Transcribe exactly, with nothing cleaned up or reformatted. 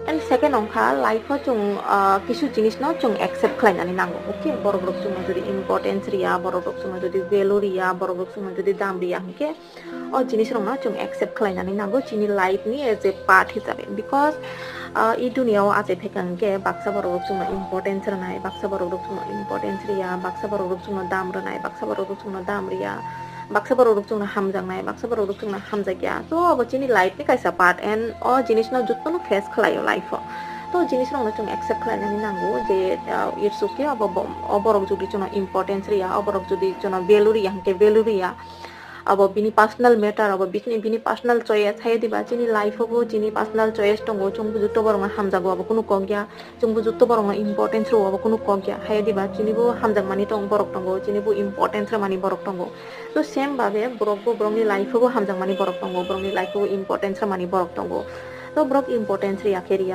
And second wngkha, life o chwng, ah, kisu jinis no chwng accept khlainani nango, okay? Borok rok chwngno jodi importance riya, borok rok chwngno jodi value riya, borok rok chwngno jodi dam riya hinkhe, o jinis rokno chwng accept khlainani nango chini life ni as a part hisabe, because, ah, i dunia o achai phaikha hinkhe baksa borok rok chwngno importance rwnai, baksa borok rok chwngno importance riya, baksa borok rok chwngno dam rwnai, baksa borok rok chwngno dam riya, baksa borok rok chwngno hamjaknai, baksa borok rok chwngno hamjakya. So abo chini life ni kaisa part, and o jinis no jotono face khlaio life o. To jinis rok no chwng accept khlainani nango je, ah, it's okay, abo bo-, o borok jodi chwngno importance riya, o borok jodi chwngno value riya hinkhe value riya, abo bini personal matter, abo bini, bini personal choice. Hai diba chini life o bo chini personal choice tongo, chwng bo joto borok no hamjago, abo kunu kok ya. Chwngbo joto borokno importance rwo, abo kunu kok ya. Hai diba chini bo hamjakmani tong borok tongo, chini bo importance rwmani borok tongo. To same babe borok bo borokni life o bo hamjakmani borok tongo, borokni life o bo importance rwmani borok tongo. To borok importance riya khe riya.